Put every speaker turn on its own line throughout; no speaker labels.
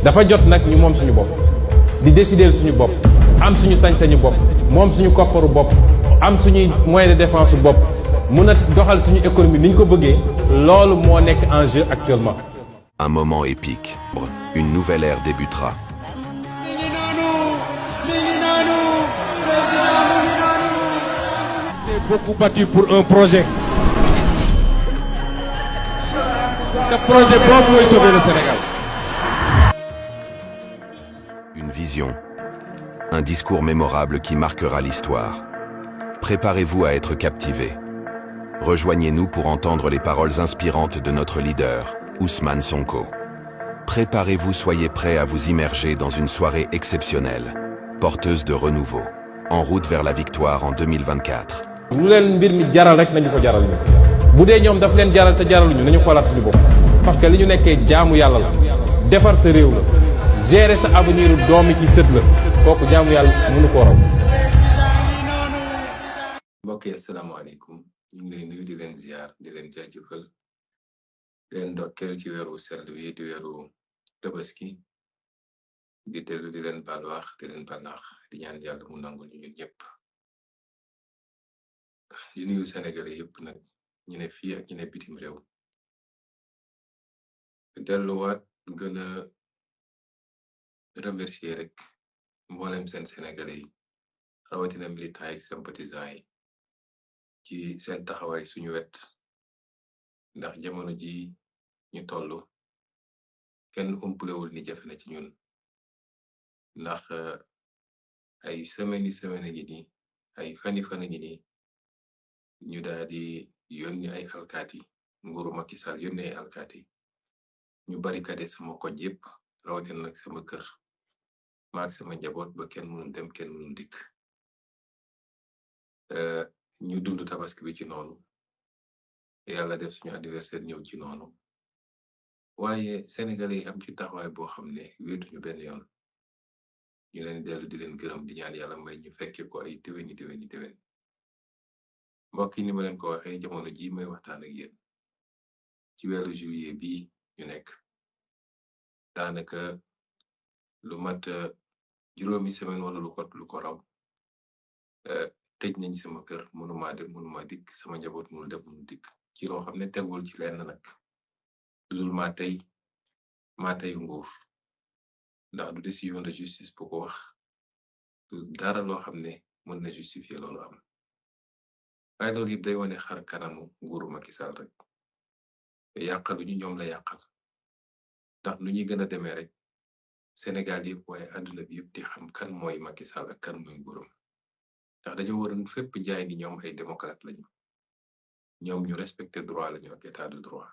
dafa jot nag ñu moom suñu bopp di décider suñu bopp am suñu sañ-sañu bopp moom suñu kopparu bopp am suñuy moyen de défense bopp mun a doxal suñu économie ni ñu ko bëggee loolu moo nekk en jeu actuellement.
Un moment épique. Une nouvelle ère débutera.
J'ai beaucoup battu pour un projet. Le projet bon pour sauver le Sénégal.
Une vision. Un discours mémorable qui marquera l'histoire. Préparez-vous à être captivés. Rejoignez-nous pour entendre les paroles inspirantes de notre leader, Ousmane Sonko. Préparez-vous, soyez prêts à vous immerger dans une soirée exceptionnelle, porteuse de renouveau, en route vers la victoire en 2024.
lu leen mbir mi jaral rek nañu ko jaral ñu bu dee ñoom daf leen jaral te jaraluñu nañu xoolaat suñu bopp parce que li ñu nekkee jaamu yàlla la defar sa réew la gérer sa avenir doomi ci sët la kooku jaamu yàlla mënu ko raw.
mbokk yi asalaamaaleykum ñu ngi lay nuyu di leen ziar di leen jaajëfal di leen ndokkeel ci weeru sell wi di weeru tabaski di dellu di leen baal wax di leen balaax di ñaan yàlla mu nangul ñu ñun ñëpp di nuyu Sénégalais yëpp nag ñu ne fii ak ñu ne bitim réew delluwaat gën a remercier rek mboolem seen Sénégalais yi rawatina militants yi sympathisants yi ci seen taxawaay suñu wet ndax jamono ji ñu toll kenn umpulewul ni jafe na ci ñun ndax ay semaine ngi nii ay fani ngi nii ñu daal di yónni ay alkaati nguuru Macky Sall yónni ay alkaati ñu barikade sama koñ yépp rawatina nag sama kër maak sama njaboot ba kenn mënul dem kenn mënul dikk ñu dund tabaski bi ci noonu yàlla def suñu anniversaire ñëw ci noonu waaye sénégalais yi am ci taxawaay boo xam ne wéetuñu benn yoon ñu leen dellu di leen gërëm di ñaan yàlla may ñu fekke ko ay déwéni mbokk yi ni ma leen ko waxee jamono ji may waxtaan ak yéen ci weeru juillet bi ñu nekk daanaka lu mat juróomi semaine wala lu ko raw tëj nañ sama kër mënuma dem mënuma dikk sama njaboot mënul dem mënul dikk ci loo xam ne tegul ci lenn nag toujours maa tey nguur ndax du décision de justice bu ko wax du dara loo xam ne mën na justifier loolu am waaye loolu yëpp day wone xar kanamu nguuru Macky Sall rek yàqalu ñu ñoom la yàqal ndax nu ñuy gën a demee rek Sénégal yëpp waaye àdduna bi yëpp di xam kan mooy Macky Sall ak kan mooy nguuram ndax dañoo waroon fépp jaay ni ñoom ay démocrate lañu ñoom ñu respecté droit lañu ak état de droit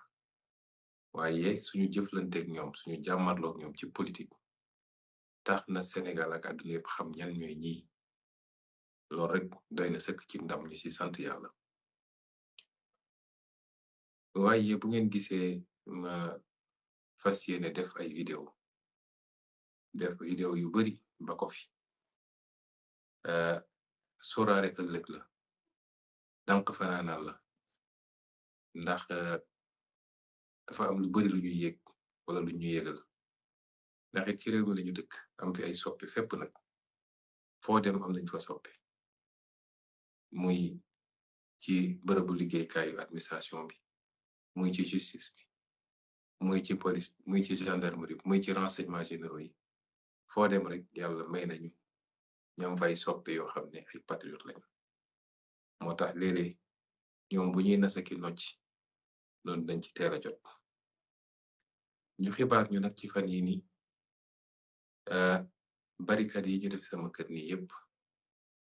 waaye suñu jëflanteeg ñoom suñu jàmmarloog ñoom ci politique tax na Sénégal ak àdduna yëpp xam ñan ñooy ñii loolu rek doy na sëkk ci ndam ñu ci sant yàlla waaye bu ngeen gisee ma Fassyénê def ay vidéo yu bari ba ko fi soraare ëllëg la dank fanaanal la ndax dafa am lu bari lu ñuy yëg wala lu ñuy yëgal ndax it ci réew mi lañu dëkk am fi ay soppi fépp nag foo dem am nañ fa soppi muy ci bërëbu liggéeykaayu administration bi muy ci justice bi muy ci police muy ci gendarmerie muy ci renseignement généraux yi foo dem rek yàlla may nañu ñoom fay soppe yoo xam ne ay patriote lañu moo tax léeg-léeg ñoom bu ñuy nasaki nocc noonu dañ ci teel a jot ñu xibaar ñu nag ci fan yi ni barikat yi ñu def sama kër nii yépp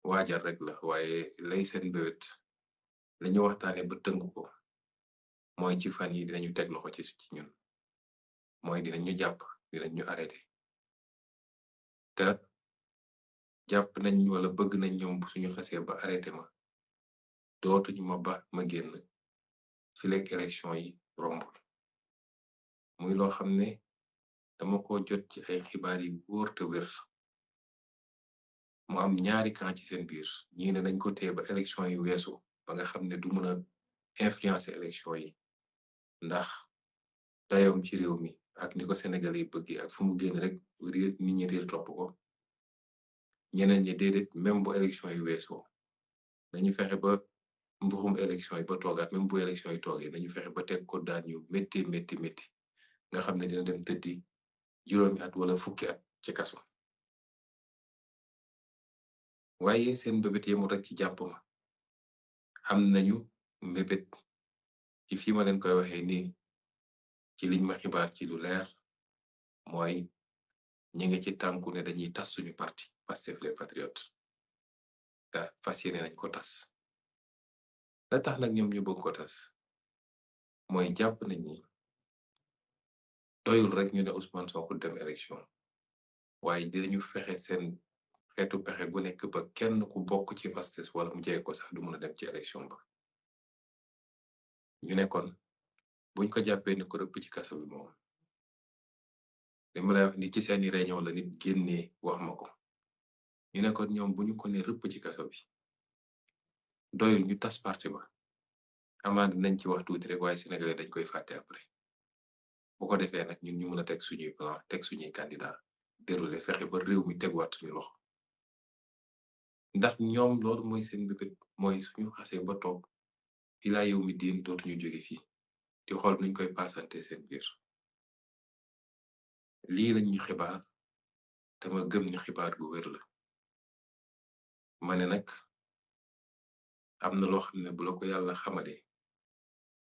waajal rek la waaye lay seen mbéwét lañu waxtaane ba tënk ko mooy ci fan yi dinañu teg loxo ci ñun mooy dinañu jàpp dinañu arrêté te jàpp nañ wala bëgg nañ ñoom suñu xasee ba arrêté ma dootuñu ma ba ma génn fileeg élection yi rombul muy loo xam ne dama ko jot ci ay xibaar yi wóor te wér mu am ñaari camp ci seen biir ñii ne nañ ko téye ba élection yi weesu ba nga xam ne du mën a influencer élection yi ndax dayoom ci réew mi ak ni ko Sénégalais yi bëgg ak fu mu génn rek réer nit ñi réer topp ko ñeneen ñi déedéet même bu élection yi weesoo nañu fexe ba mbuxum élection yi ba toogaat même bu élection yi toogee nañu fexe ba teg ko daan yu métti métti métti nga xam ne dina dem tëddi juróomi at wala fukki at ci kaso waaye seen mbébét yemul rek ci jàpp ma am nañu mbébét ci fi ma leen koy waxee nii ci liñ ma xibaar ci lu leer mooy ñi nga ci tànku ne dañuy tas suñu parti Pastef les Patriotes te Fassyénê nañ ko tas la tax nag ñoom ñu bëgg ko tas mooy jàpp nañ ni doyul rek ñu ne Ousmane Sonko dem élection waaye dinañu fexe seen xeetu pexe gu nekk ba kenn ku bokk ci Pastef wala mu jege ko sax du mën a dem ci élection ba ñu ne kon buñ ko jàppee ni ko rëpp ci kaso bi moom li ma lay wax ni ci seeni réunion la nit génnee wax ma ko ñu ne kon ñoom bu ñu ko ne rëpp ci kaso bi doyul ñu tas parti ba amaana nañ ci wax tuuti rek waaye Sénégalais dañ koy fàtte après bu ko defee nag ñun ñu mën a teg suñuy plan teg suñuy candidat déroulé fexe ba réew mi teguwaat suñu loxo ndax ñoom loolu mooy seen mbébét mooy suñu xasee ba toog ilaa yow mi diin dootuñu jóge fii di xool nuñ koy paasante seen biir lii lañ ñu xibaar te ma gëm ni xibaar gu wér la ma ne nag am na loo xam ne bu la ko yàlla xamalee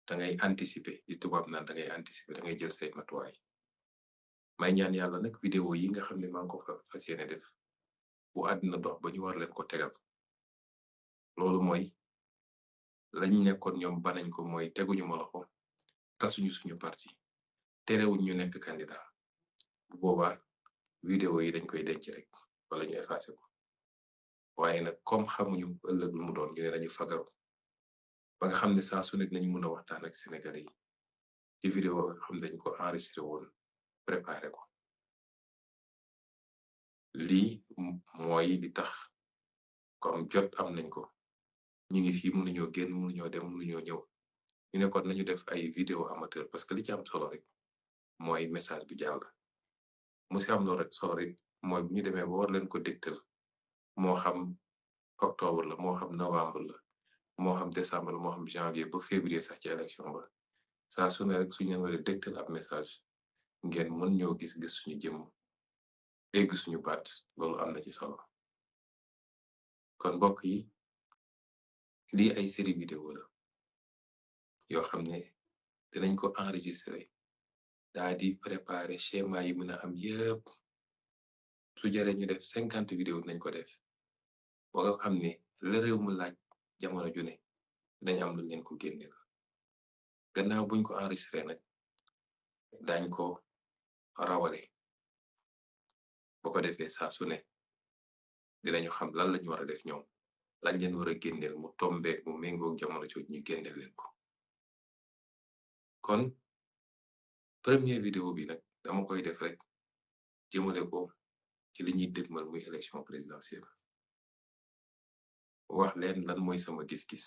da ngay anticiper di tubaab naan da ngay anticiper da ngay jël say matuwaay may ñaan yàlla nag vidéo yi nga xam ne maa ngi ko fas yéene def bu àddina dox ba ñu war leen ko tegal loolu mooy lañ nekkoon ñoom banañ ko mooy teguñu ma loxo tasuñu suñu parti terewuñ ñu nekk candidat bu boobaa vidéo yi dañ koy denc rek wala ñu effacé ko waaye nag comme xamuñu ëllëg lu mu doon ñu ne dañu fagaru ba nga xam ne saa su nekk nañu mën a waxtaan ak Sénégalais yi ci vidéo xam ne dañ ko enregistré woon préparé ko lii mooy di tax comme jot am nañ ko ñu ngi fii mënuñoo génn mënuñoo dem mënuñoo ñëw ñu ne kon nañu def ay vidéo amateur parce que li ci am solo rek mooy message bu jàll mu si am loolu rek solo rek mooy bu ñu demee ba war leen ko dégtal moo xam octobre la moo xam novembre la moo xam décembre la moo xam janvier ba février sax ci élection ba saa su ne rek suñu leen war a dégtal ab message ngeen mën ñoo gis suñu jëmm dégg suñu baat loolu am na ci solo kon mbokk yi lii ay série vidéo la yoo xam ne dinañ ko enregistré daa di préparer schéma yi mën a am yépp su jaree ñu def 50 vidéo nañ ko def boo nga xam ne la réew mu laaj jamono ju ne dañ am luñ leen ko génneel gannaaw buñ ko enregistré nag dañ ko rawale boo ko defee saa su ne dinañu xam lan lañu war a def ñoom lañ leen war a génneel mu tombeek mu méngoog jamono jooju ñu génneel leen ko kon premier vidéo bi nag dama koy def rek jëmale ko ci li ñuy dëgmal muy élection présidentielle wax leen lan mooy sama gis-gis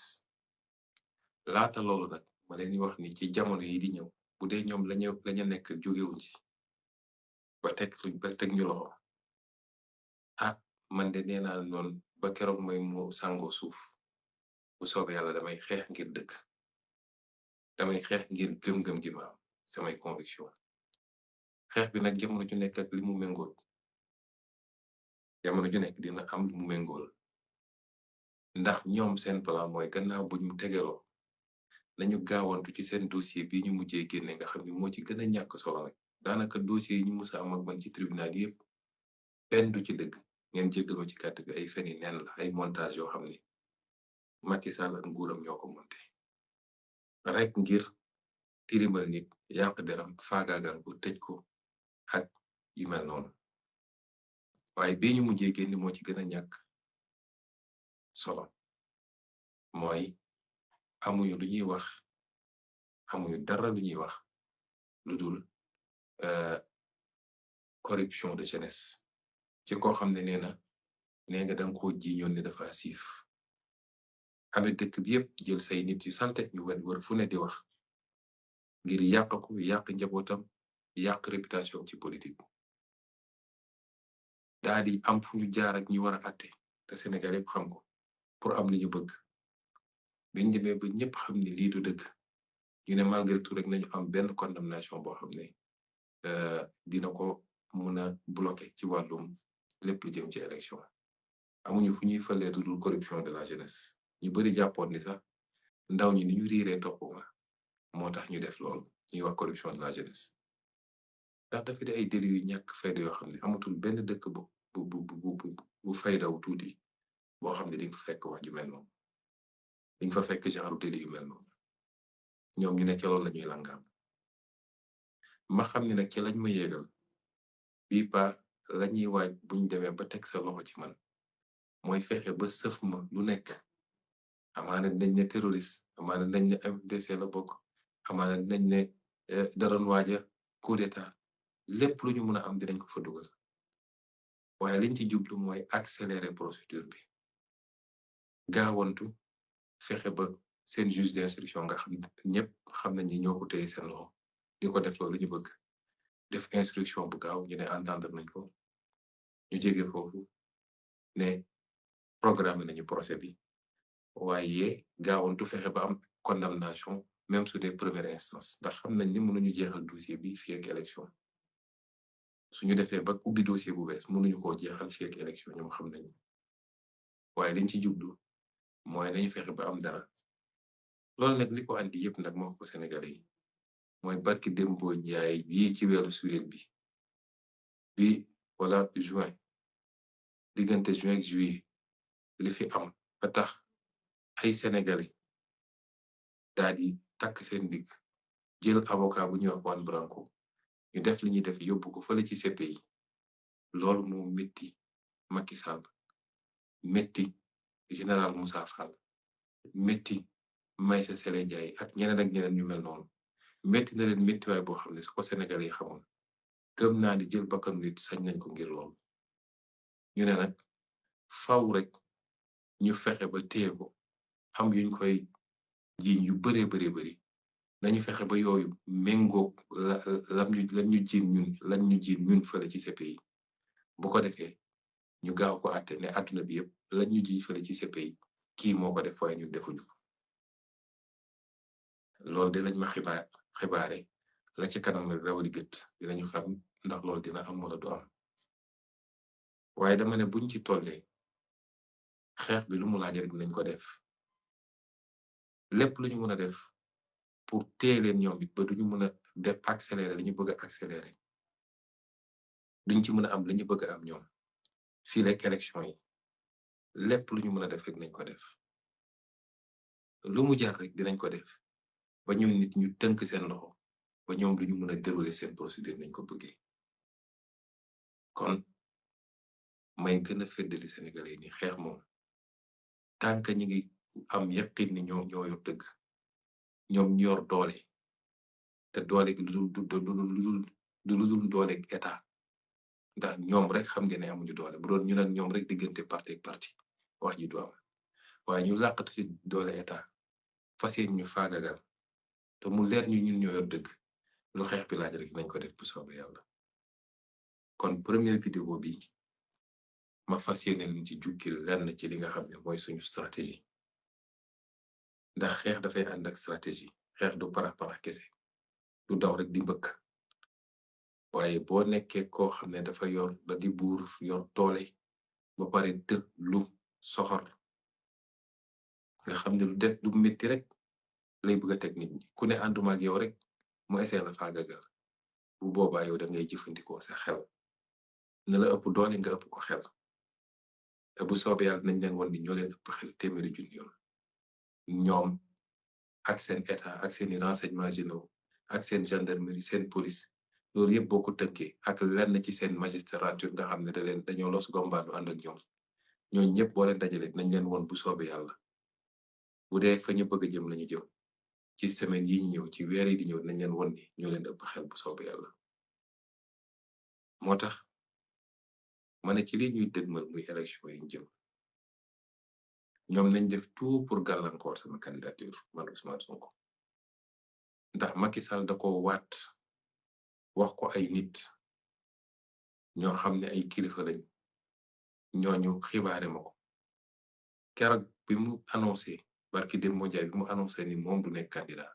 laata loolu nag ma leen di wax ni ci jamono yi di ñëw bu dee ñoom lañu nekk jógewuñ ci ba teg ñu loxo man de nee naa noonu ba keroog may mu sàngoo suuf bu soobee yàlla damay xeex ngir dëkk damay xeex ngir gëm-gëm gi ma am samay conviction xeex bi nag jamono ju nekk ak li mu méngool jamono ju nekk dina am lu mu méngool ndax ñoom seen plan mooy gannaaw bu ñu tegeloo nañu gaawantu ci seen dossier bi ñu mujjee génne nga xam ne moo ci gën a ñàkk solo nag daanaka dossier yi ñu musa am ak man ci tribunal yépp benn du ci dëgg ngeen jéggal ma ci kàddu bi ay feni neen la ay montage yoo xam ne Macky Sall ak nguuram ñoo ko monté rek ngir tirimal nit yàq deram faagaagal ko tëj ko ak yu mel noonu waaye bii ñu mujjee génne moo ci gën a ñàkk solo mooy amuñu lu ñuy wax amuñu dara lu ñuy wax lu dul corruption de jeunesse ci koo xam ne nee nga danga koo jiiñoon ne dafa siif xame dëkk bi yépp jël say nit yu salte ñu wër fu ne di wax ngir yàq ko yàq njabootam yàq réputation ci politique daa di am fu ñu jaar ak ñi war a àtte te Sénégal yëpp xam ko pour am li ñu bëgg biñ demee ba ñëpp xam ni lii du dëgg ñu ne malgré tout rek nañu am benn condamnation boo xam ne dina ko mun a bloqué ci wàllum lépp lu jëm ci élection amuñu fu ñuy fëlee dudul corruption de la jeunesse ñu bari jàppoon ni sax ndaw ñi ni ñu riiree topp ma moo tax ñu def loolu ñuy wax corruption de la jeunesse ndax dafa di ay délits yu ñàkk fayda yoo xam ne amatul benn dëkk bu faydaw tuuti boo xam ne di nga fa fekk wax ju mel noonu di nga fa fekk genre délit yu mel noonu ñoom ñu ne ca loolu la ñuy langaam ma xam ne nag ci lañ ma yéegal bii pa la ñuy waaj buñ demee ba teg sa loxo ci man mooy fexe ba sëf ma lu nekk amaana dinañ ne terroriste amaana dinañ ne FDC la bokk amaana dinañ ne daroon waaja coup d'état lépp lu ñu mën a am dinañ ko fa dugal waaye liñ ci jublu mooy accélérer procédure bi gaawantu fexe ba seen juge d'instruction nga xam ñëpp xam nañ ni ñoo ko téye seen loxo di ko def loolu ñu bëgg def instruction bu gaaw ñu ne entendre nañ ko ñu jege foofu ne programme nañu procès bi waaye gaawantu fexe ba am condamnation même su dee première instance ndax xam nañ ni mënuñu jeexal dossier bi fii ak élection suñu defee ba ubbi dossier bu bees mënuñu koo jeexal fii ak élection ñoom xam nañu waaye liñ ci jublu mooy nañu fexe ba am dara loolu nag li ko andi yëpp nag moo ko Sénégalais yi mooy barki Dembo Njaay bii ci weeru sulet bi wala juin diggante juin ak juillet li fi am ba tax ay Sénégalais daal di takk seen digg jël avocat bu ñuy wax Juan Branco ñu def li ñuy def yóbbu ko fële ci CPI loolu moo métti Macky Sall métti général Moussa Fall métti Maïssa Sélé Ndiaye ak ñeneen ñu mel noonu métti na leen méttiwaay boo xam ne su ko Sénégalais yi xamoon gëm naa ni jël bakkanu nit sañ nañ ko ngir loolu ñu ne nag faw rek ñu fexe ba téye ko am yuñ koy jiiñ yu bari nañu fexe ba yooyu méngoog lañ ñu jiin ñun fële ci CPI bu ko defee ñu gaaw ko àtte ne àdduna bi yëpp lañ ñu jiiñ fële ci CPI kii moo ko def waaye ñun defuñu ko loolu de lañ ma xibaare la ci kanam rawali gët dinañu xam ndax loolu dina am wala du am waaye dama ne buñ ci tollee xeex bi lu mu laaj rek dinañ ko def lépp lu ñu mën a def pour téye leen ñoom it ba duñu mën a def accélérer li ñu bëgg a accélérer duñ ci mën a am li ñu bëgg a am ñoom fii rek élection yi lépp lu ñu mën a def rek dinañ ko def lu mu jar rek dinañ ko def ba ñun nit ñu tënk seen loxo ba ñoom duñu mën a dérouler seen procédure nañ ko bëggee kon may gën a feddali Sénégalais yi ni xeex moom tant que ñi ngi am yaqin ni ñoo yor dëgg ñoom ñu yor doole te doole gi du dul doole état ndax ñoom rek xam ngeen ne amuñu doole bu doon ñun ak ñoom rek diggante parti ak parti wax ji du am waaye ñu làqatu ci doole état fas yéene ñu faagagal te mu leer ñu ñun ñoo yor dëgg lu xeex bi laaj rek nañ ko def bu soobee yàlla kon première vidéo bi ma fas yéene leen ci jukkil lenn ci li nga xam ne mooy suñu stratégie ndax xeex dafay ànd ak stratégie xeex du parax kese du daw rek di mbëkk waaye boo nekkee koo xam ne dafa yor da di buur yor doole ba pare të lu soxor nga xam ne lu def du metti rek lay bëgg a teg nit ñi ku ne ànduma ak yow rek mu essayé la faagagal bu boobaa yow da ngay jëfandikoo sa xel ne la ëpp doole nga ëpp ko xel te bu soobee yàlla nañ leen won ni ñoo leen ëpp xel téeméeri junni yoon ñoom ak seen état ak seeni renseignements généraux ak seen gendarmerie seen police loolu yëpp boo ko tënkee ak lenn ci seen magistrature nga xam ne dañoo los gombaanu ànd ak ñooñu ñëpp boo leen dajalee nañ leen won bu soobee yàlla bu dee fa ñu bëgg a jëm lañu jëm ci semaine yi ñu ñëw ci weer yi di ñëw nañ leen won ni ñoo leen ëpp xel bu soobee yàlla moo tax ma ne ci lii ñuy dëgmal muy élection yi ñu jëm ñoom nañ def tout pour gàllankoor sama candidature man Ousmane Sonko ndax Macky Sall da ko waat wax ko ay nit ñoo xam ne ay kilifa lañ ñooñu xibaare ma ko keroog bi mu annoncé barki dem mondial bi mu annoncé ni moom du nekk candidat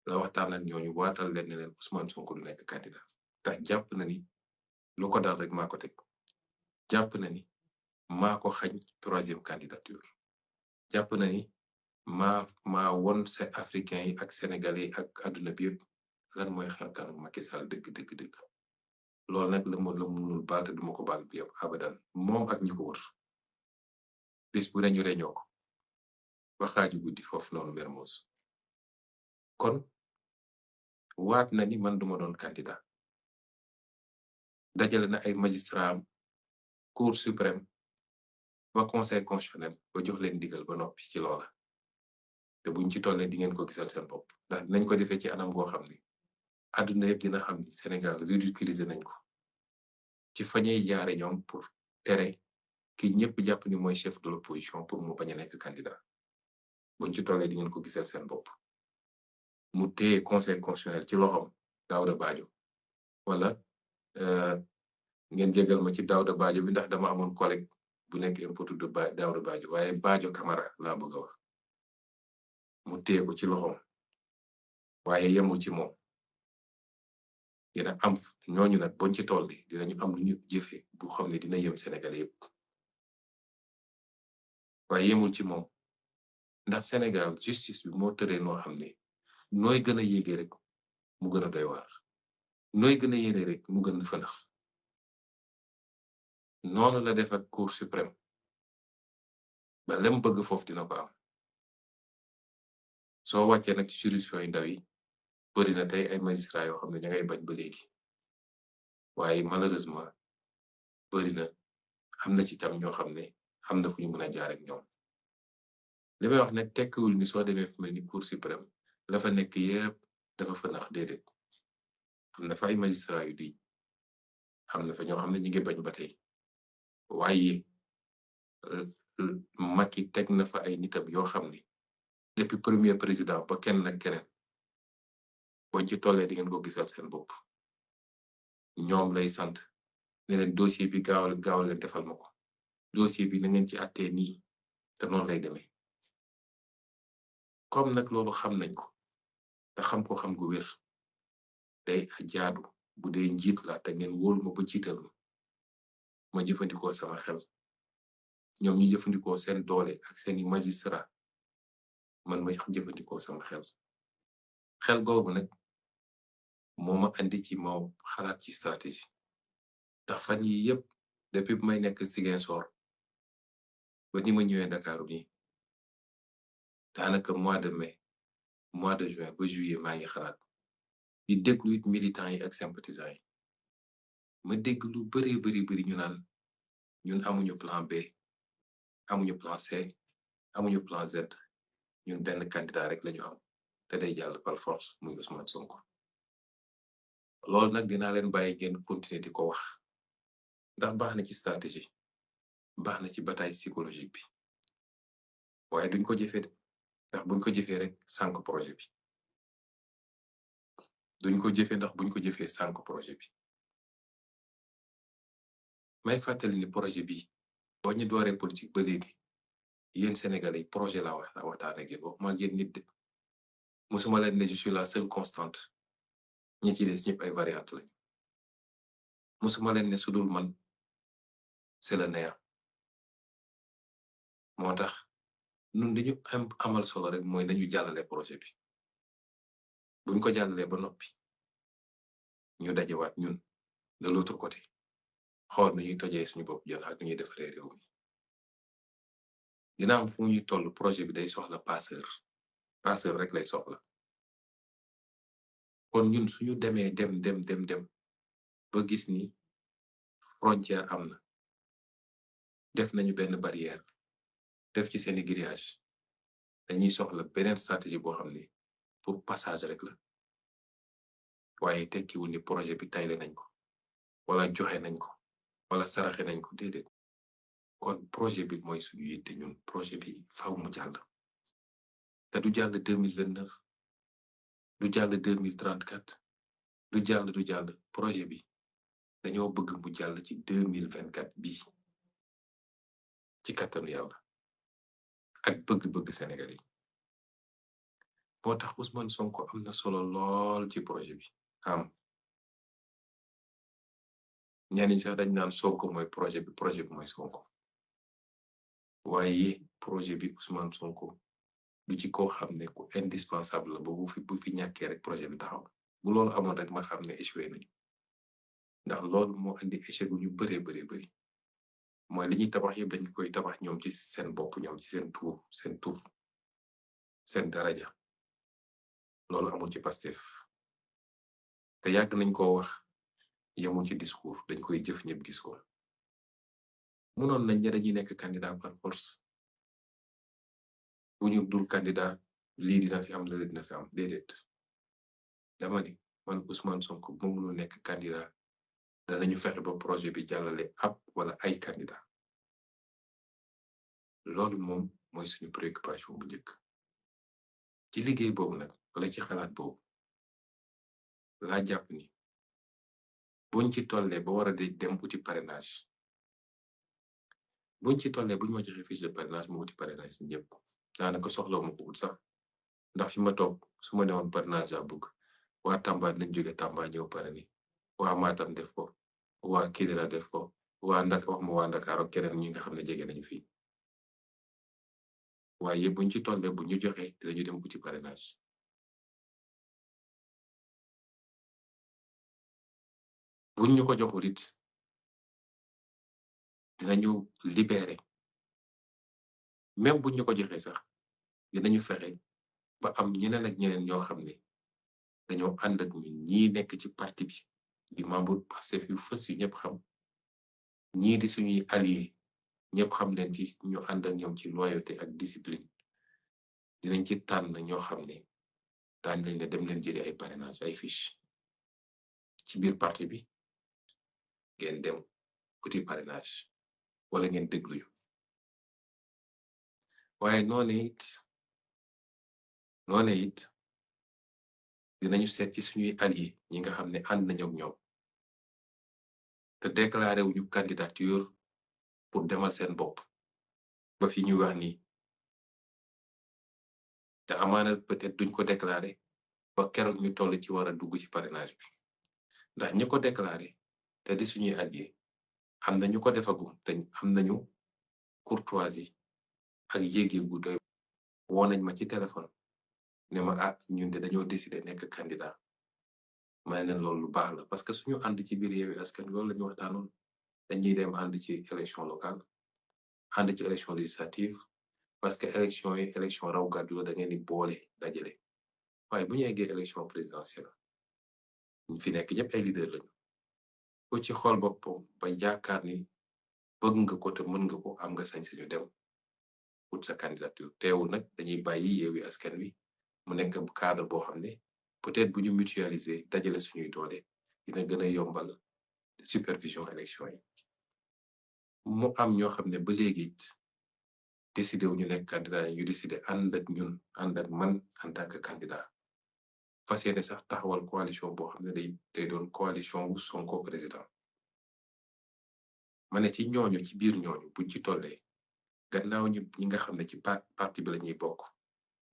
la waxtaan ak ñooñu waatal leen ne leen Ousmane Sonko du nekk candidat tax jàpp na ni lu ko dal rek maa ko teg jàpp na ni maa ko xañ 3e candidature jàpp na ni maa won se africain yi ak sénégalais yi ak àdduna bi yëpp lan mooy xar kanam Macky Sall dëgg loolu nag la munul baal te duma ko baal bi yëpp abadan moom ak ñi ko wër bis bu nañu reñoo ko ba xaaju guddi foofu noonu Mermoz kon waat na ni man duma doon candidat dajale na ay magistrat am cour suprême ba conseil constitutionnel ba jox leen digal ba noppi ci loola te buñ ci tollee di ngeen ko gisal seen bopp ndax dinañ ko defee ci anam goo xam ni àdduna yëpp dina xam ni Sénégal ridiculiser nañ ko ci fañey jaare ñoom pour tere ki ñëpp jàpp ni mooy chef de l'opposition pour mu bañ a nekk candidat buñ ci tollee di ngeen ko gisal seen bopp mu téye conseil constitutionnel ci loxom Daouda Badio wala ngeen jégal ma ci Daouda Badio bi ndax dama amoon collègue bu nekk impotu de Daouda Badio waaye Badio Camara laa bëgg a wax mu téye ko ci loxom waaye yemul ci moom dina am ñooñu nag buñ ci tolli dinañu am lu ñu jëfe bu xam ne dina yem Sénégal yëpp waaye yemul ci moom ndax Sénégal justice bi moo tëree noo xam ne nooy gën a yéegee rek mu gën a doy waar nooy gën a yéene rek mu gën a fënax noonu la def ak cour suprême ba lem bëgg foofu dina ko am soo wàccee nag ci juridiction yu ndaw yi bëri na tey ay magistrat yoo xam ne ña ngay bañ ba léegi waaye malheureusement bëri na am na ci tam ñoo xam ne xam na fu ñu mën a jaar ak ñoom li may wax nag tekkiwul ni soo demee fu mel ni cour suprême la fa nekk yépp dafa fënax déedéet am na fa ay magistrat yu di am na fa ñoo xam ne ñu ngi bañ ba tey waaye Macky teg na fa ay nitam yoo xam ne depuis premier président ba kenn nag keneen boo ci tollee di ngeen ko gisal seen bopp ñoom lay sant ne leen dossier bi gaaw leen defal ma ko dossier bi na ngeen ci àttee nii te noonu lay demee comme nag loolu xam nañ ko te xam ko xam gu wér day jaadu bu dee njiit la te ngeen wóolu ma ba jiital ma jëfandikoo sama xel ñoom ñu jëfandikoo seen doole ak seeni magistrat man ma jëfandikoo sama xel googu nag moo ma andi ci ma xalaat ci stratégie tax fan yi yëpp depuis bu may nekk Ziguinchor ba ni ma ñëwee Dakar nii daanaka mois de mai mois de juin ba juillet maa ngi xalaat di déglu it militants yi ak sympathisants yi ma dégg lu bari ñu naan ñun amuñu plan B amuñu plan C amuñu plan Z ñun benn candidat rek lañu am te day jàll par force muy Ousmane Sonko loolu nag dinaa leen bàyyi ngeen continuer di ko wax ndax baax na ci stratégie baax na ci bataille psychologique bi waaye duñ ko jëfee de ndax buñ ko jëfee rek sànk projet bi duñ ko jëfee ndax buñ ko jëfee sànk projet bi may fàttali ni projet bi boo ñu dooree politique ba léegi yéen Sénégalais yi projet la waxtaan ak yéen waxuma ak yéen nit de musuma leen ne je suis la seule constante ñi ci des ñëpp ay variante lañ musuma leen ne sudul man c'est le néant moo tax ñun dañu amal solo rek mooy nañu jàllale projet bi buñ ko jàllalee ba noppi ñu dajewaat ñun de l'autre côté xool nu ñuy tojee suñu bopp jël ak nu ñuy defaree réew mi dina am fu ñuy toll projet bi day soxla passeur rek lay soxla kon ñun suñu demee dem ba gis ni frontière am na def nañu benn barrière def ci seeni grillage dañuy soxla beneen stratégie boo xam ne pour passage rek la waaye tekkiwul ni projet bi tayle nañ ko wala joxe nañ ko wala saraxe nañ ko déedéet kon projet bi mooy suñu yitte ñun projet bi faaw mu jàll te du jàll 2029 du jàll 2034 du jàll projet bi dañoo bëgg mu jàll ci 2024 bii ci kattanu yàlla ak bëgg-bëgg Sénégal yi moo tax Ousmane Sonko am na solo lool ci projet bi ñenn ñi sax dañ naan Sonko mooy projet bi mooy Sonko waaye projet bi Ousmane Sonko du ci koo xam ne ku indispensable la ba bu fi ñàkkee rek projet bi taxaw bu loolu amoon rek ma xam ne échoué nañu ndax loolu moo indi échec gu ñu bëree bëri mooy li ñuy tabax yëpp dañ koy tabax ñoom ci seen bopp ñoom ci seen tur seen daraja loolu amul ci Pastef te yàgg nañ koo wax yemul ci discours dañ koy jëf ñëpp gis ko munoon nañ ne dañuy nekk candidat par force bu ñu dul candidat lii dina fi am la dina fi am déedéet dama ni man Ousmane Sonko bu mu mënul nekk candidat danañu fexe ba projet bi jàllale ab wala ay candidat loolu moom mooy suñu préoccupation bu njëkk ci liggéey boobu nag wala ci xalaat boobu laa jàpp ni buñ ci tollee ba war a dem uti parrainage buñ ci tollee buñ ma joxe fiche de parrainage mu uti parrainage ñëpp daanaka soxla ma ko ut sax ndax fi ma toog su ma newoon parrainage laa bëgg waa Tamba dinañ jóge Tamba ñëw parrainé waa Matam def ko waa Kidira def ko waa Ndakaar ak keneen ñi nga xam ne jege nañu fii waaye buñ ci tollee bu ñu joxe dinañu dem uti parrainage buñ ñu ko joxul it dinañu libéré même buñ ñu ko joxee sax dinañu fexe ba am ñeneen ak ñeneen ñoo xam ne dañoo ànd ak ñun ñii nekk ci parti bi di membre Pastef yu fës yu ñëpp xam ñii di suñuy allié ñëpp xam leen ci ñu ànd ak ñoom ci loyauté ak discipline dinañ ci tànn ñoo xam ne daañ lañ ne dem leen jëli ay parrainage ay fiche ci biir parti bi ngeen dem uti parrainage wala ngeen dégluñu waaye noone it dinañu seet ci suñuy allié ñi nga xam ne ànd nañu ak ñoom te déclaré wuñu candidature pour demal seen bopp ba fi ñu wax nii te amaana peut-être duñ ko déclaré ba keroog ñu toll ci war a dugg ci parrainage bi ndax ñi ko déclaré te di suñuy allié am na ñu ko defagum te am nañu courtoisie ak yéege gu doy woo nañ ma ci téléphone ne ma ñun de dañoo décider nekk candidat ma ne leen loolu lu baax la parce que suñu ànd ci biir Yewwi Askan loolu la ñu waxtaanoon dañuy dem ànd ci élection locale ànd ci élection législative parce que élection raw gàddu la da ngeen di boole dajale waaye bu ñu eggee élection présidentielle ñu fi nekk ñëpp ay leader lañu ku ci xool boppam ba yaakaar ni bëgg nga ko te mën nga ko am nga sañ-sañu dem ut sa candidature teewul nag dañuy bàyyi Yewwi Askan Wi mu nekk cadre boo xam ne peut-être bu ñu mutualiser dajale suñuy doole dina gën a yombal supervision élection yi mu am ñoo xam ne ba léegi décidé wu ñu nekk candidat yi ñu décidé ànd ak ñun ànd ak man en tant que candidat Fassyénê sax taxawal coalition boo xam ne day doon coalition wu Sonko président ma ne ci ñooñu ci biir ñooñu buñ ci tollee gannaaw ñi nga xam ne ci parti bi la ñuy bokk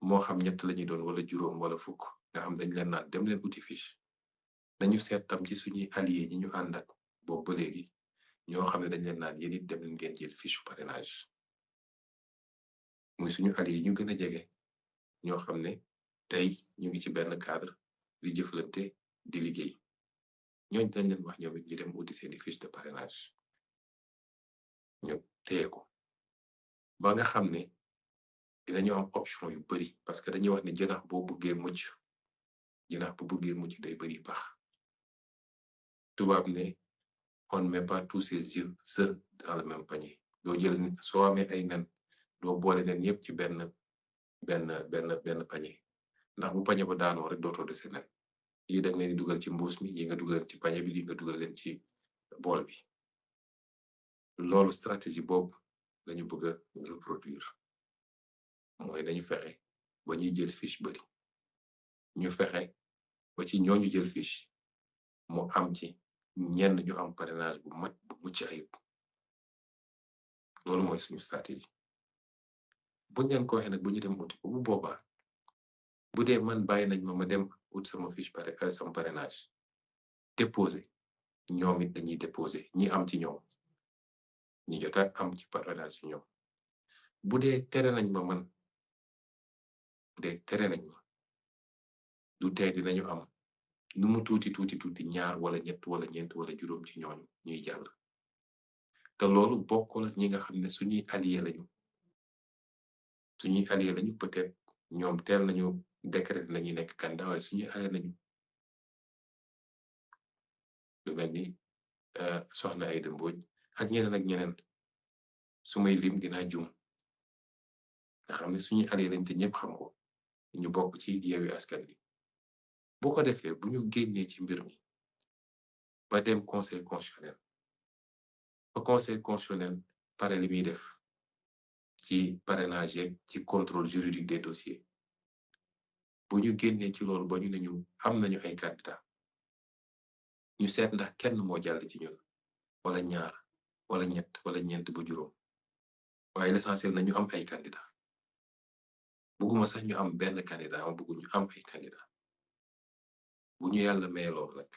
moo xam ñett lañuy doon wala juróom wala fukk nga xam dañ leen naan dem leen uti fiche nañu seet tam ci suñuy allié ñi ñu ànd ak boobu ba léegi ñoo xam ne dañ leen naan yéen it dem leen ngeen jël fiche parrainage muy suñu allié yi ñu gën a jege ñoo xam ne tey ñu ngi ci benn cadre di jëflante di liggéey ñooñ dañ leen wax ñoom it ñu dem uti seeni fiche de parrainage ñu téye ko ba nga xam ne dinañu am option yu bari parce que dañuy wax ne jënax boo bëggee mucc jënax bu bëggee mucc day bari pax tubaab ne on ne met pas tous ses œufs dans le même panier doo jël soo amee ay nen doo boole nen yépp ci benn panier ndax bu panier ba daanoo rek dootoo dese nen yi dag leen di dugal ci mbuus mi yi nga dugal leen ci panier bi yi nga dugal leen ci bool bi loolu stratégie boobu lañu bëgg a reproduire mooy dañu fexe ba ñuy jël fiche bari ñu fexe ba ci ñooñu jël fiche mu am ci ñenn ñu am parrainage bu mat bu mucc ayib loolu mooy suñu stratégie buñ leen ko waxee nag bu ñu dem uti bu boobaa bu dee man bàyyi nañ ma dem ut sama fiche sama parrainage déposé ñoom it dañuy déposé ñi am ci ñoom ñi jota am ci parrainage ci ñoom bu dee tere nañ ma man bu dee tere nañ ma du tey dinañu am nu mu tuuti ñaar wala ñett wala ñeent wala juróom ci ñooñu ñuy jàll te loolu bokkul ak ñi nga xam ne suñuy allié lañu peut-être ñoom teel nañu décret nañuy nekk candidat waaye suñuy allié lañu lu mel ni soxna Aïda Mbodj ak ñeneen su may lim dinaa jum nga xam ne suñuy allié lañ te ñëpp xam ko ñu bokk ci Yewwi Askan Wi boo ko defee bu ñu génnee ci mbir mi ba dem conseil constitutionnel ba conseil constitutionnel pare li muy def ci parrainage ci contrôle juridique des dossiers bu ñu génnee ci loolu ba ñu ne ñu am nañu ay candidat ñu seet ndax kenn moo jàll ci ñun wala ñaar wala ñett wala ñeent ba juróom waaye l'essentiel na ñu am ay candidat bugguma sax ñu am benn candidat ma buggu ñu am ay candidat bu ñu yàlla maye loolu nag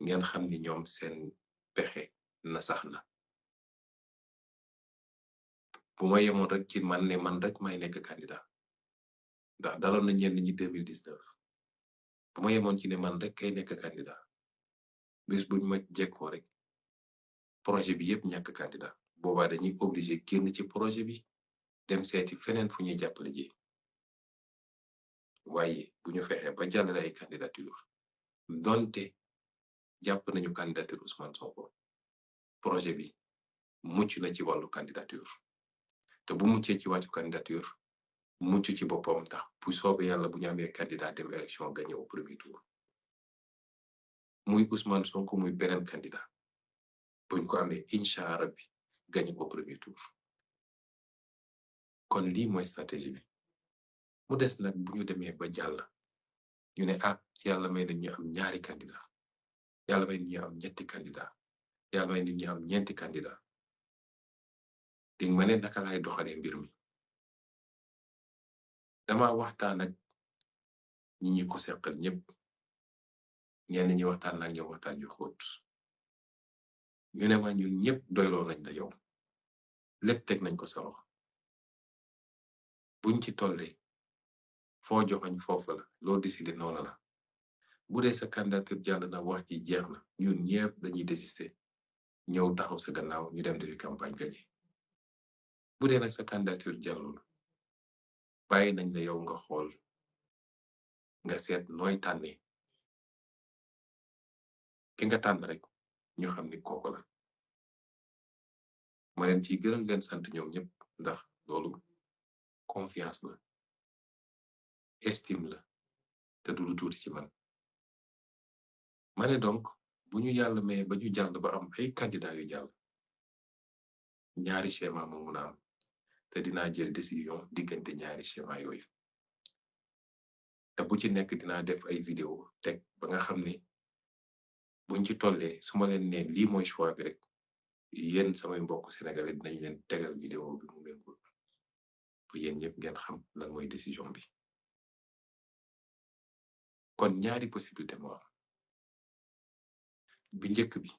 ngeen xam ni ñoom seen pexe na sax na bu ma yemoon rek ci man ne man rek may nekk candidat ndax daloon na ñenn ñi 2019 bu ma yemoon ci ne man rek kay nekk candidat bis buñ ma jekkoo rek projet bi yépp ñàkk candidat boobaa dañuy obligé génn ci projet bi dem seeti feneen fu ñuy jàppale ji waaye bu ñu fexee ba jàllale ay candidature donte jàpp nañu candidature Ousmane Sonko projet bi mucc na ci wàllu candidature te bu muccee ci wàllu candidature mucc ci boppam tax bu soobee yàlla bu ñu amee candidat dem élection gagné au premier tour muy Ousmane Sonko muy beneen candidat buñ ko amee incha allah bi gagné au premier tour kon lii mooy stratégie bi mu des nag bu ñu demee ba jàll ñu ne yàlla may nañ ñu am ñaari candidat yàlla may nañ ñu am ñetti candidat yàlla may nañ ñu am ñeenti candidat di ma ne naka laay doxalee mbir mi dama waxtaan ak ñi ko seqal ñëpp ñenn ñi waxtaan ak ñoom waxtaan yu xóot ñu ne ma ñun ñëpp doyloo nañ la yow lépp teg nañ ko sa loxo buñ ci tollee foo joxoñ foofu la loo décidé noonu la bu dee sa candidature jàll na wax ji jeex na ñun ñëpp dañuy désister ñëw taxaw sa gannaaw ñu dem defi campagne gagné bu dee nag sa candidature jàllul bàyyi nañ la yow nga xool nga seet nooy tànnee ki nga tànn rek ñu xam ni kooku la ma leen ciy gërëm leen sant ñoom ñëpp ndax loolu confiance la estime la te du lu tuuti ci man ma ne donc bu ñu yàlla mais ba ñu jàll ba am ay candidat yu jàll ñaari schéma moo mun a am te dinaa jël décision diggante ñaari schéma yooyu te bu ci nekk dinaa def ay vidéo teg ba nga xam ni buñ ci tollee su ma leen ne lii mooy choix bi rek yéen samay mbokk sénégalais dinañ leen tegal vidéo bi mu ngeen ko ba yéen ñëpp ngeen xam lan mooy décision bi kon ñaari possibilité moo am bi njëkk bi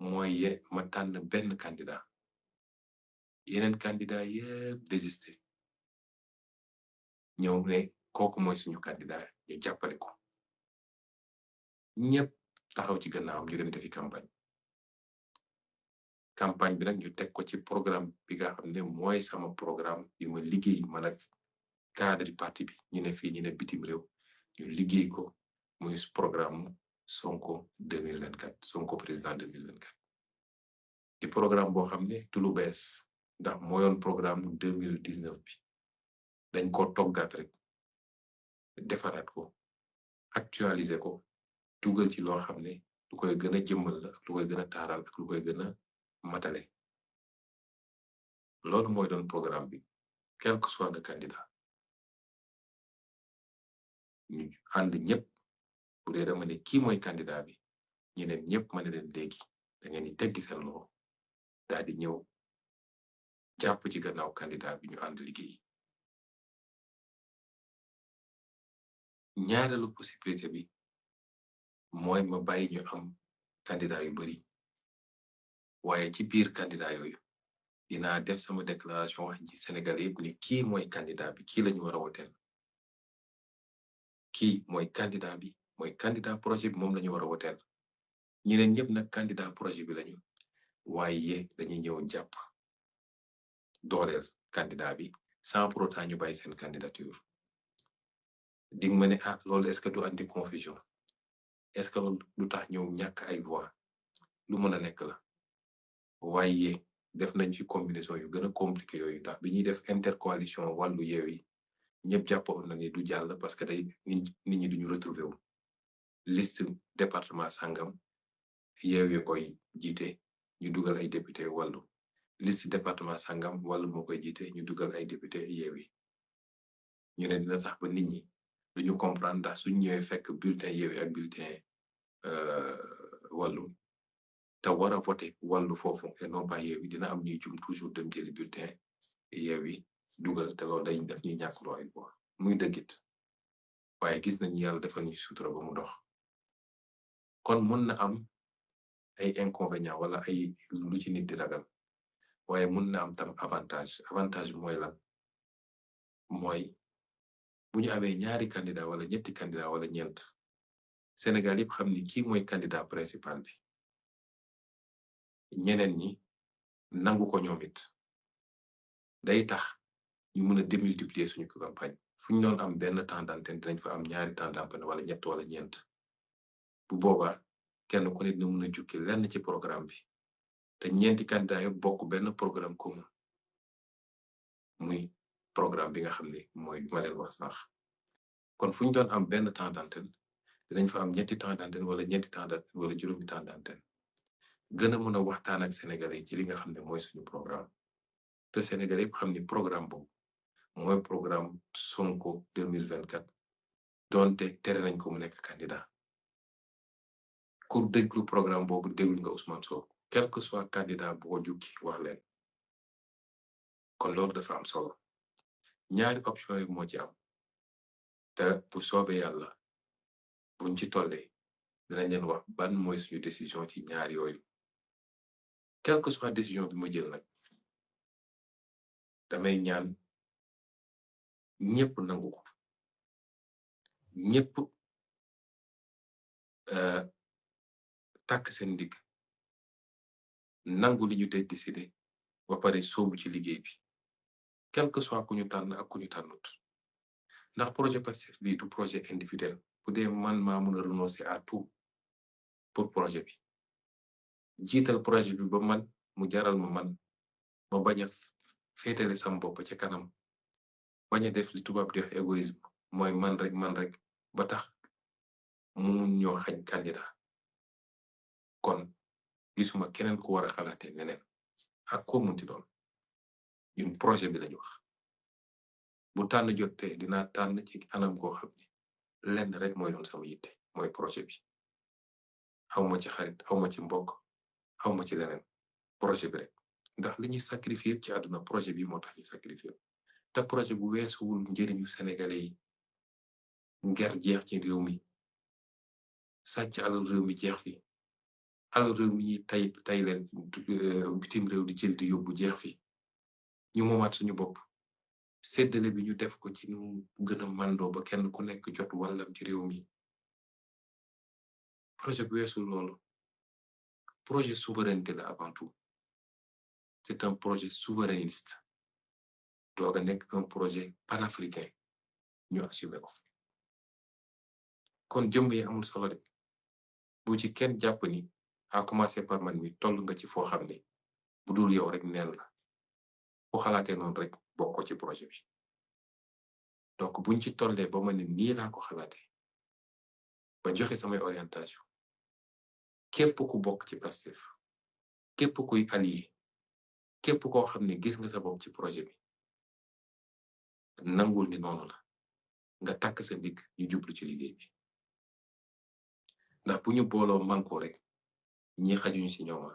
mooy ma tànn benn candidat yeneen candidat yépp désisté ñëw ne kooku mooy suñu candidat ñu jàppale ko ñëpp taxaw ci gannaawam ñu dem defi campagne bi nag ñu teg ko ci programme bi nga xam ne mooy sama programme bi ma liggéey man ak cadre parti bi ñu ne fii ñu ne bitim réew ñu liggéey ko muy programme Sonko 2024 Sonko président 2024 di programme boo xam ne du lu bees ndax mooyoon programme 2019 bi dañ ko toggaat rek defaraat ko actualiser ko dugal ci loo xam ne lu koy gën a jëmmal la lu koy gën a taaral ak lu koy gën a matale loolu mooy doon programme bi quel que soit le candidat ñu ànd ñëpp bu dee dama ne kii mooy candidat bi ñeneen ñëpp ma ne leen léegi da ngeen di teggi seen loxo daal di ñëw jàpp ci gannaaw candidat bi ñu ànd liggéey. ñaareelu possibilité bi mooy ma bàyyi ñu am candidat yu bari waaye ci biir candidat yooyu dinaa def sama déclaration wax ci Sénégal yëpp ni kii mooy candidat bi kii lañu war a woteel kii mooy candidat bi mooy candidat projet bi moom lañu war a woteel ñeneen ñëpp nag candidat projet bi lañu waaye dañuy ñëw jàpp dooleel candidat bi sans pour autant ñu bàyyi seen candidature. di nga ma ne ah loolu est-ce que du andi confusion est-ce que loolu du tax ñëw ñàkk ay voix lu mën a nekk la waaye def nañ ci combinaison yu gën a compliqué yooyu tax bi ñuy def intercoalition wàllu Yewwi ñëpp jàppoon na ni du jàll parce que day nit ñi duñu retrouver wu liste département sangam Yewwi koy jiite ñu dugal ay député wàllu liste département sangam wàllu moo koy jiite ñu dugal ay député Yewwi ñu ne dina tax ba nit ñi duñu comprendre ndax suñ ñëwee fekk bulletin Yewwi ak bulletin wàllu te war a voté wàllu foofu et non pas Yewwi dina am ñuy jum toujours dem jëli bulletin Yewwi dugal te loolu dañ def ñuy ñàkk loo ay voix muy dëggit waaye gis nañu yàlla dafa ñu sutura ba mu dox kon mun na am ay inconvénients wala ay lu ci nit di ragal waaye mun na am tam avantage mooy lan mooy bu ñu amee ñaari candidat wala ñetti candidat wala ñeent Sénégal yëpp xam ni kii mooy candidat principal bi ñeneen ñi nangu ko ñoom it day tax ñu mën a démultiplier suñu campagne fu ñu doon am benn temps d'antenne dinañ fa am ñaari temps d'antenne wala ñett wala ñeent bu boobaa kenn ku ne dina mën a jukki lenn ci programme bi te ñeenti candidat yëpp bokk benn programme commun muy programme bi nga xam ne mooy bi ma leen wax sax kon fu ñu doon am benn temps d'antenne dinañ fa am ñetti temps d'antenne wala ñeenti temps d'antenne wala juróomi temps d'antenne gën a mën a waxtaan ak Sénégalais ci li nga xam ne mooy suñu programme te Sénégalais yëpp xam ni programme boobu mooy programme Sonko 2024 donte tere nañ ko mu nekk candidat ku déglu programme boobu déglu nga Ousmane Sonko quel que soit candidat bu ko jukki wax leen kon loolu dafa am solo ñaari option yi moo ci am te bu soobee yàlla buñ ci tollee dinañ leen wax ban mooy suñu décision ci ñaar yooyu quel que soit décision bi ma jël nag damay ñaan ñëpp nangu ko ñëpp takk seen ndigg nangu li ñu dee décider ba pare soobu ci liggéey bi quel que soit ku ñu tànn ak ku ñu tànnut ndax projet Pastef bi du projet individuel bu dee man maa mën a renoncer à tout pour projet bi jiital projet bi ba man mu jaral ma man ma bañ a féetale sam bopp ca kanam bañ a def li tubaab di wax égoïsme mooy man rek ba tax mu mun ñoo xañ candidat kon gisuma keneen ku war a xalaatee neneen ak ko munti doon ñun projet bi lañu wax bu tànn jotee dinaa tànn ci anam koo xam ne lenn rek mooy doon sama yitte mooy projet bi xawma ci xarit xawma ci mbokk xawma ci leneen projet bi rek ndax li ñuy sacrifier ci àdduna projet bi moo tax ñu sacrifier te projet bu weesuwul njëriñu sénégalais yi nger jeex ci réew mi sàcc alal réew mi jeex fi alal réew mi ñuy tay leen bitim réew di jël di yóbbu jeex fi ñu moomaat suñu bopp séddale bi ñu def ko ci nu gën a mandoo ba kenn ku nekk jot wàllam ci réew mi projet bu weesul loolu projet souveraineté la avant tout c'est un projet souverainiste doog a nekk un projet panafricain ñu assumé ko kon jëmm yi amul solo de bu ci kenn jàpp ni à commencer par man mi toll nga ci foo xam ne bu dul yow rek neen la bu xalaatee noonu rek bokkoo ci projet bi donc buñ ci tollee ba ma ne nii laa ko xalaatee ba joxe samay orientation képp ku bokk ci Pastef képp kuy allié képp koo xam ne gis nga sa bopp ci projet bi nangul ni noonu la nga takk sa ndigg ñu jublu ci liggéey bi ndax bu ñu booloo manko rek ñi xajuñu ci ñooma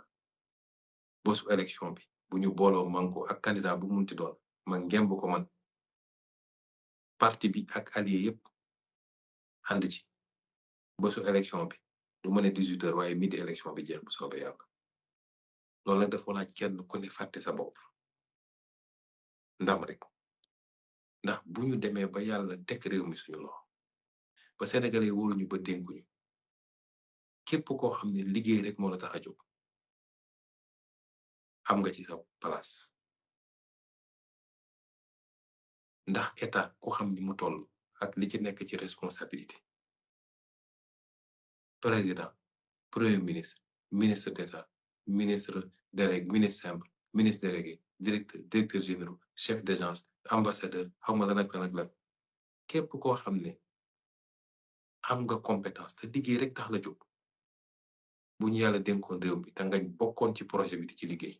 bosu élection bi bu ñu booloo manko ak candidat bu munti doon ma ngemb ko man parti bi ak allié yépp ànd ci bosu élection bi du ma ne 18h waaye midi élection bi jeex bu soobee yàlla loolu nag dafa laaj kenn ku ne fàtte sa bopp ndam rek ndax bu ñu demee ba yàlla teg réew mi suñu loxo ba sénégalais wóoluñu ba dénkuñu képp koo xam ne liggéey rek moo la tax a jóg am nga ci sa place ndax état ku xam ni mu toll ak li ci nekk ci responsabilité président premier ministre ministre d'état ministre délégué ministre simple ministre délégué directeur général chef d'agence ambassadeur xaw ma lan ak lan ak lan képp koo xam ne am nga compétence te liggéey rek tax la jóg bu ñu yàlla dénkoon réew mi te nga bokkoon ci projet bi di ci liggéey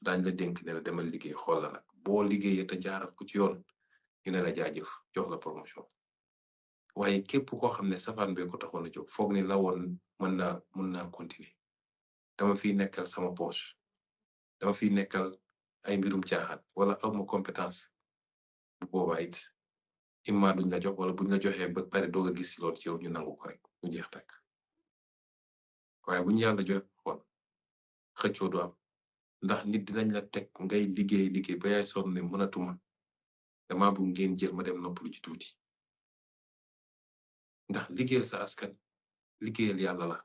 daañ la dénk ne la demal liggéey xool la nag boo liggéeyee te jaaral ko ci yoon ñu ne la jaajëf jox la promotion waaye képp koo xam ne safaan bee ko taxoon a jóg foog ni la woon mën naa continuer dama fiy nekkal sama poche dama fiy nekkal ay mbirum caaxaan wala awma compétence bu boobaa it imma duñ la jox wala buñ la joxee ba pare doog a gis si loolu ci yow ñu nangu ko rek ñu jeex takk waaye buñ yàlla joxe xool xëccoo du am ndax nit dinañ la teg ngay liggéey ba yaay sonn ne mënatuma dama bu ngeen jël ma dem noppalu ci tuuti ndax liggéeyal sa askan liggéeyal yàlla la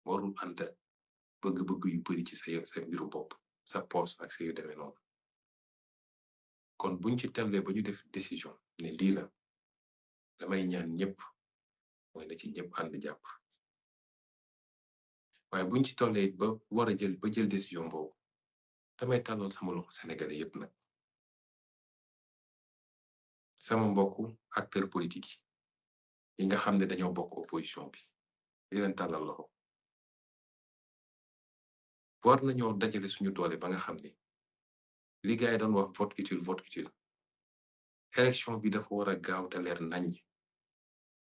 warul ànd bëgg-bëgg yu bari ci sa mbiru bopp sa poos ak sa yu demee noonu kon buñ ci temlee ba ñu def décision ne lii la damay ñaan ñëpp mooy na ci ñëpp ànd jàpp waaye buñ ci tollee ba war a jël décision boobu damay tàllal sama loxo sénégalais yépp nag sama mbokku acteur politique yi nga xam ne dañoo bokk opposition bi di leen tàllal loxo war nañoo dajale suñu doole ba nga xam ne li gaay doon wax vote utile élection bi dafa war a gaaw te leer nañ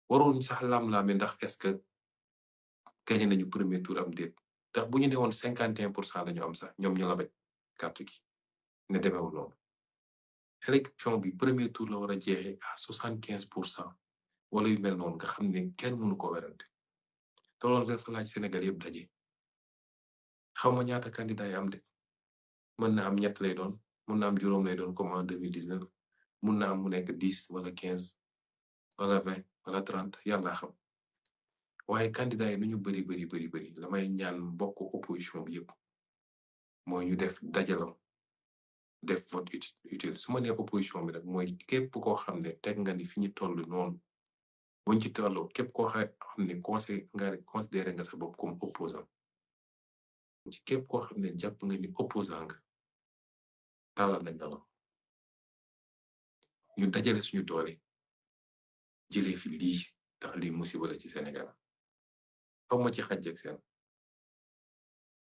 waruñ sax lam-laame ndax est-ce que gagné nañu premier tour am déet ndax bu ñu ne woon 51% lañu am sax ñoom ñu la bañ carte gi ne demeewul noonu élection bi premier tour la war a jeexee à 75% wala yu mel noonu nga xam ne kenn mënu ko werante te loolu dafa laaj Sénégal yëpp daje xaw ma ñaata candidat yi am de mën na am 3 lay doon mën na am 5 lay doon comme en 2019 mën na am mu nekk 10 wala 15 wala 20 wala 30 yàlla xam waaye candidat yi nu ñu bari la may ñaan mbokk opposition bi yëpp mooy ñu def dajalam def vote utile su ma nee opposition bi nag mooy képp koo xam ne teg nga ni fi ñu toll noonu buñ ci tolloo képp koo xam ne considéré nga sa bopp comme opposant ci képp koo xam ne jàpp nga ni opposant nga tàllal nañ la ñu dajale suñu doole jëlee fi lii tax lii musiba la ci Sénégal xaw ma ci xàjj ak seen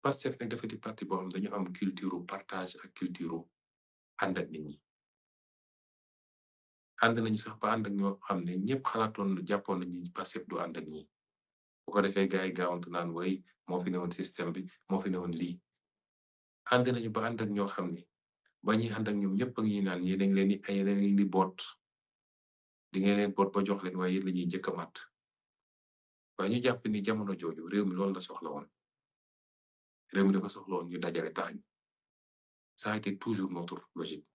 Pastef nag dafa di parti boo xam dañu am culture partage ak culture ànd ak nit ñi ànd nañu sax ba ànd ak ñoo xam ne ñëpp xalaatoon jàppoon nañu Pastef du ànd ak ñi bu ko defee gars yi gaawantu naan way moo fi newoon système bi moo fi newoon lii ànd nañu ba ànd ak ñoo xam ne ba ñuy ànd ak ñoom ñëpp ak ñuy naan yéen leen di boot di ngeen leen boot ba jox leen waaye yéen la ñuy njëkk a mat waaye ñu jàpp ni jamono jooju réew mi loolu la soxla woon réew mi dafa soxla woon ñu dajale tax ça a été toujours notre logique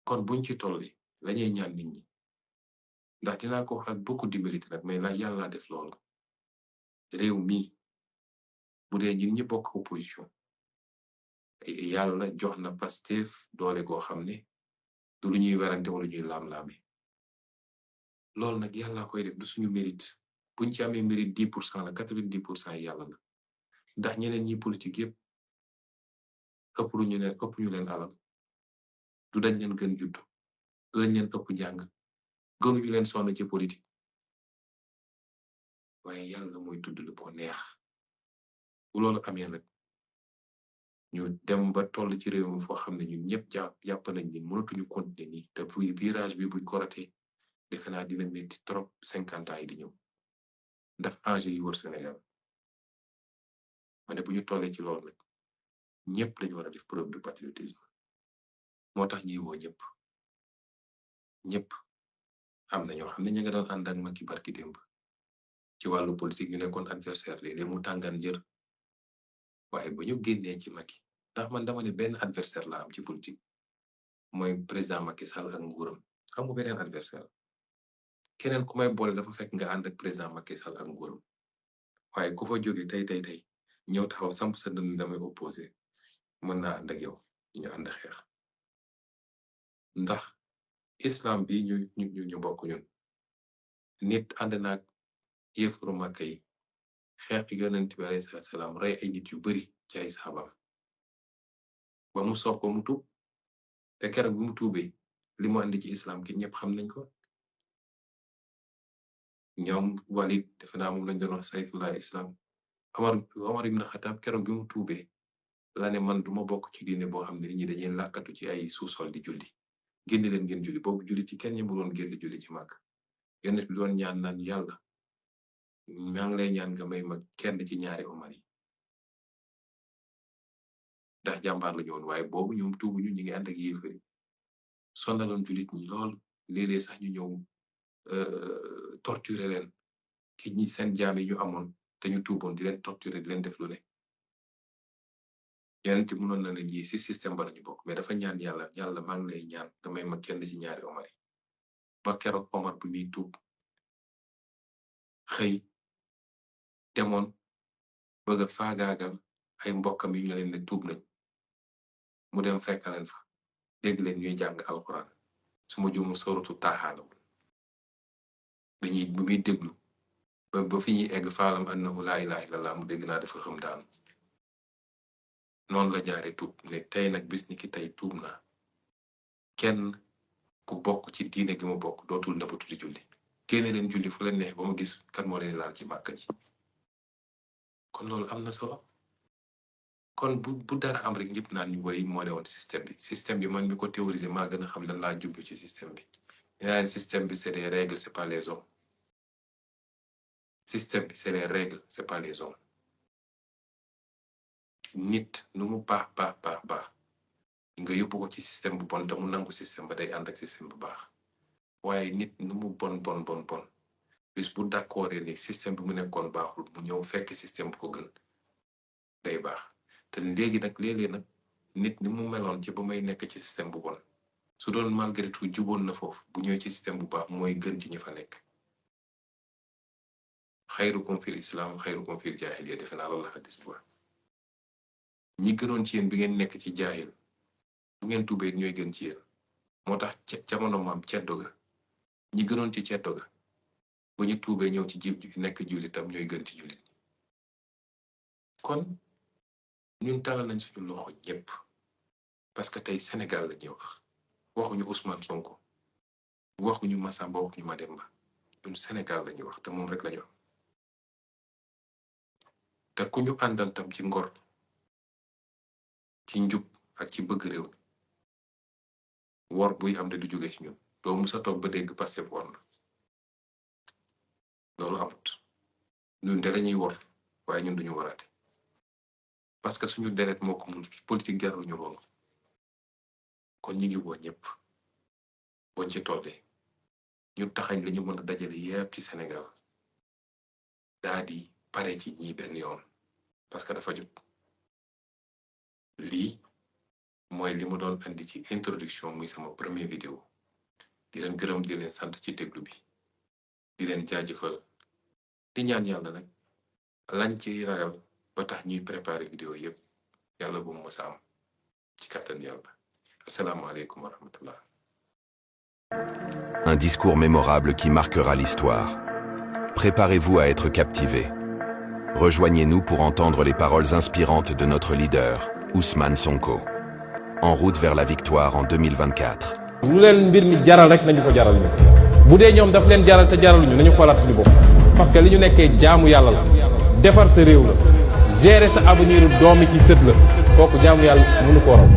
kon buñ ci tolli lañuy ñaan nit ñi ndax dinaa ko wax ak beaucoup d'humilité nag mais la yàlla def loolu réew mi bu dee ñun ñi bokk opposition yàlla jox na Pastef doole goo xam ne du lu ñuy werante wala ñuy laam-laame loolu nag yàlla koy def du suñu mérite buñ ci amee mérite 10% la 90% yi yàlla la ndax ñeneen ñi politique yépp ëpp ñu leen alal du dañ leen gën judd du dañ leen ëpp jàng gënuñu leen sonn ci politique waaye yàlla mooy tudd lu ko neex bu loolu amee nag ñu dem ba toll ci réew mi foo xam ne ñun ñëpp jàpp nañ ni mënatuñu continuer nii te virage bi buñ ko ratee defe naa dina metti trop 50 ans yi di ñëw ndax enjeu yi wër Sénégal ma ne bu ñu tollee ci loolu nag ñëpp lañu war a def preuve de patriotisme moo tax ñuy woo ñëpp am na ñoo xam ne ñu nga doon ànd ak Macky barki démb ci wàllu politique ñu nekkoon adversaire léeg-léeg mu tàngaan jër waaye bu ñu génnee ci Macky ndax man dama ne benn adversaire la am ci politique mooy président Macky Sall ak nguuram xam nga beneen adversaire keneen ku may boole dafa fekk nga ànd ak président Macky Sall ak nguuram waaye ku fa jóge tey ñëw taxaw samp sa dënn damay opposé mën naa ànd ak yow ñu ànd xeex ndax islam bi ñu bokk ñun nit ànd naag yëfuru Makka yi xeex yonent bi alayhi salaam rey ay nit yu bari ci ay saxaabam ba mu soob ko mu tuub te keroog bi mu tuubee li mu andi ci islam ki ñëpp xam nañ ko ñoom Walid defe naa moom lañ doon wax sayfullah islam Omar ibn Khattab keroog bi mu tuubee la ne man duma bokk ci diine boo xam ne nit ñi dañuy làkkatu ci ay sous-sol di julli génn leen ngeen julli boobu julli ci kenn ñëmu doon génn julli ci màgg yonent bi doon ñaan naan yàlla maa ngi lay ñaan nga may ma kenn ci ñaari Omar yi ndax jàmbaar lañu woon waaye boobu ñoom tuubuñu ñu ngi ànd ak yéefari sonaloon jullit ñi lool léeg-léeg sax ñu ñëw torturer leen ci ñi seen jaam yi ñu amoon te ñu tuuboon di leen torturer di leen def lu ne yonent bi mënoon na ne ñii ci système ba lañu bokk mais dafa ñaan yàlla maa ngi lay ñaan nga may ma kenn ci ñaari Omar yi ba keroog Omar bu muy tuub xëy demoon bëgg a faagaagal ay mbokkam yu ñu leen ne tuub nañ mu dem fekkaleen fa dégg leen ñuy jàng alxuraan su ma juumu sóoratu Taaha la bu muy déglu ba fi ñuy egg faalam annahu laa ilaaha illallah mu dégg naa dafa xam daanu noonu la jaare tuub ne tey nag bis ni ki tey tuub naa kenn ku bokk ci diine gi ma bokk dootul nëbbatu di julli génne leen julli fu leen neex ba ma gis kan moo leen laal ci Màkka ji kon loolu am na solo kon bu dara am rek ñëpp naan ñu woy moo ne woon système bi man mi ko théoriser maa gën a xam lan laa jublu ci système bi leen système bi c'est des règles c'est pas les hommes système bi c'est les règles c'est pas les hommes nit nu mu baax nga yóbbu ko ci système bu bon te mu nangu système ba day ànd ak système bu baax waaye nit nu mu bon bis bu d'accord ni système bi mu nekkoon baaxul mu ñëw fekk système bu ko gën day baax te léegi nag léeg-léeg nag nit ni mu meloon ci ba may nekk ci système bu bon su doon malgré tout juboon na foofu bu ñëwee ci système bu baax mooy gën ci ñi fa nekk xayrukum fil islam xayrukum fil jaahiliya defe naa loolu la xadis bi wax ñi gënoon ci yéen bi ngeen nekk ci jaahil bu ngeen tuubee ñooy gën ci yéen moo tax jamono maam ceddo ga ñi gënoon ci ceddo ga bu ñu tuubee ñëw ci nekk jullitam ñooy gën ci jullit kon ñun talal nañ suñu loxo ñëpp parce que tey Sénégal la ñuy wax waxuñu Ousmane Sonko waxuñu Massamba waxuñu Mademba ñun Sénégal la ñuy wax te moom rek la ñu am te ku ñu àndal tam ci ngor ci njub ak ci bëgg réew mi wor buy am de du jóge ci ñun doo musa toog ba dégg Pastef wor na loolu amut ñun de lañuy wor waaye ñun duñu waraate parce que suñu deret moo ko mun politique jaruñu loolu kon ñi ngi woo ñëpp boñ ci tollee ñu taxañ lañu mën a dajale yépp ci Sénégal daa di pare ci ñi benn yoon parce que dafa jot lii mooy li mu doon andi ci introduction muy sama premier vidéo di leen gërëm di leen sant ci déglu bi di leen jaajëfal di ñaan yàlla nag lañ ci ragal ba tax ñuy préparer vidéo yépp yàlla bu mu mës a am ci kàttan yàlla asalaamaaleykum wa rahmatullah.
Un discours mémorable qui marquera l'histoire. Préparez-vous à être captivé. Rejoignez-nous pour entendre les paroles inspirantes de notre leader, Ousmane Sonko. En route vers la victoire en 2024.
lu leen mbir mi jaral rek nañu ko jaral ñu bu dee ñoom daf leen jaral te jaraluñu nañu xoolaat suñu bopp parce que li ñu nekkee jaamu yàlla la defar sa réew la gérer sa avenir doomi ci sët la kooku jaamu yàlla mënu ko raw